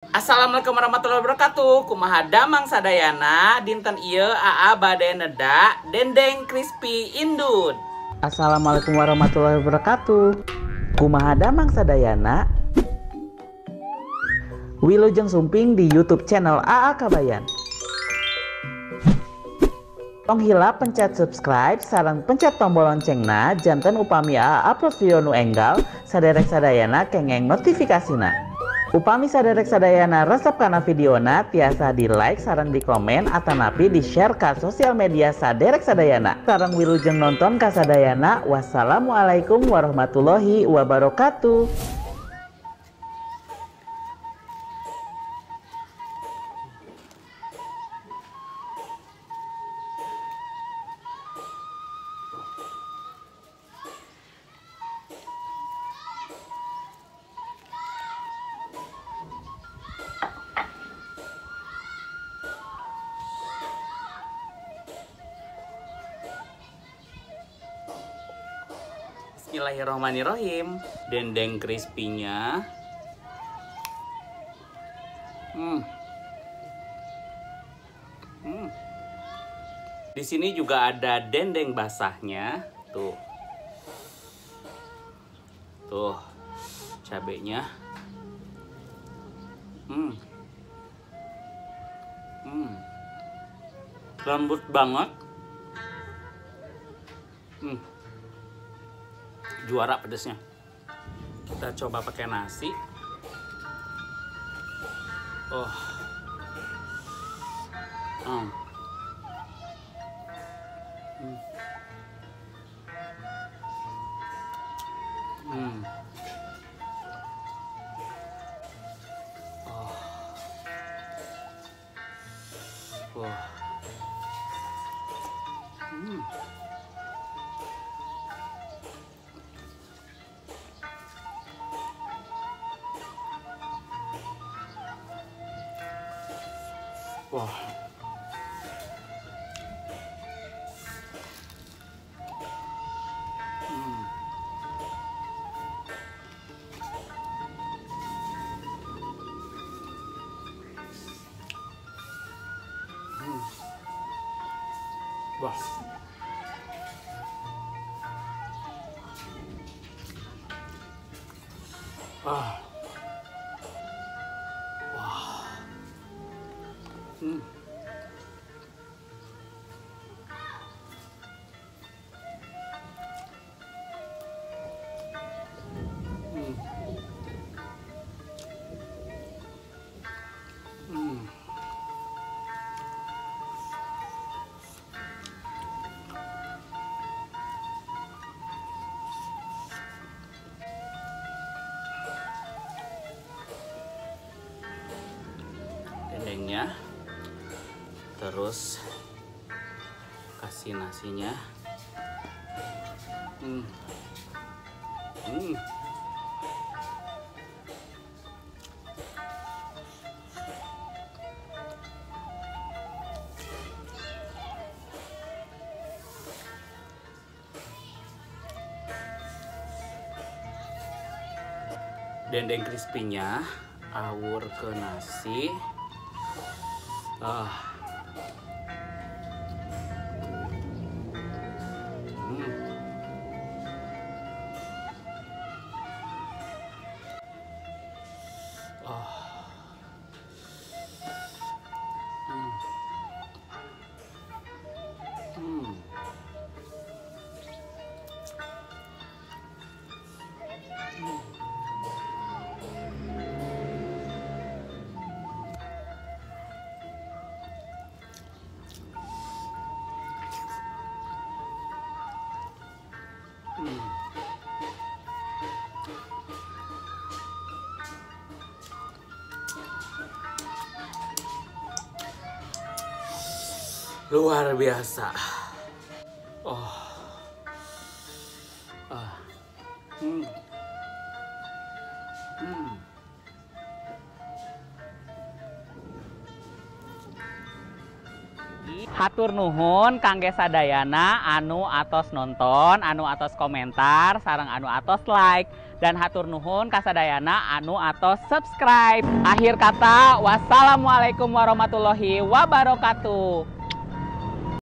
Assalamualaikum warahmatullahi wabarakatuh. Kumaha damang sadayana, dinten ieu AA bade neda dendeng crispy indut. Assalamualaikum warahmatullahi wabarakatuh. Kumaha damang sadayana. Wilujeng sumping di YouTube channel AA Kabayan. Tong hilap pencet subscribe sareng pencet tombol loncengna janten upami AA upload video nu enggal saderek sadayana kengeng notifikasina. Upami saderek sadayana resep kana videona tiasa di like sareng di komen atanapi di share ka sosial media saderek sadayana. Sareng wilujeng nonton ka sadayana. Wassalamualaikum warahmatullahi wabarakatuh. Bismillahirrohmanirrohim. Dendeng crispy-nya. Di sini juga ada dendeng basahnya. Tuh. Tuh. Cabenya. Lembut banget. Juara pedesnya. Kita coba pakai nasi. Oh. Oh. Wah. Wah. Wah. Ah. Wah. Dendengnya, terus kasih nasinya. Dendeng crispy-nya awur ke nasi. Ah. Oh. Luar biasa. Oh. Ah. Hatur nuhun kangge sadayana anu atos nonton, anu atos komentar, sareng anu atos like. Dan hatur nuhun kasadayana anu atos subscribe. Akhir kata, wassalamualaikum warahmatullahi wabarakatuh.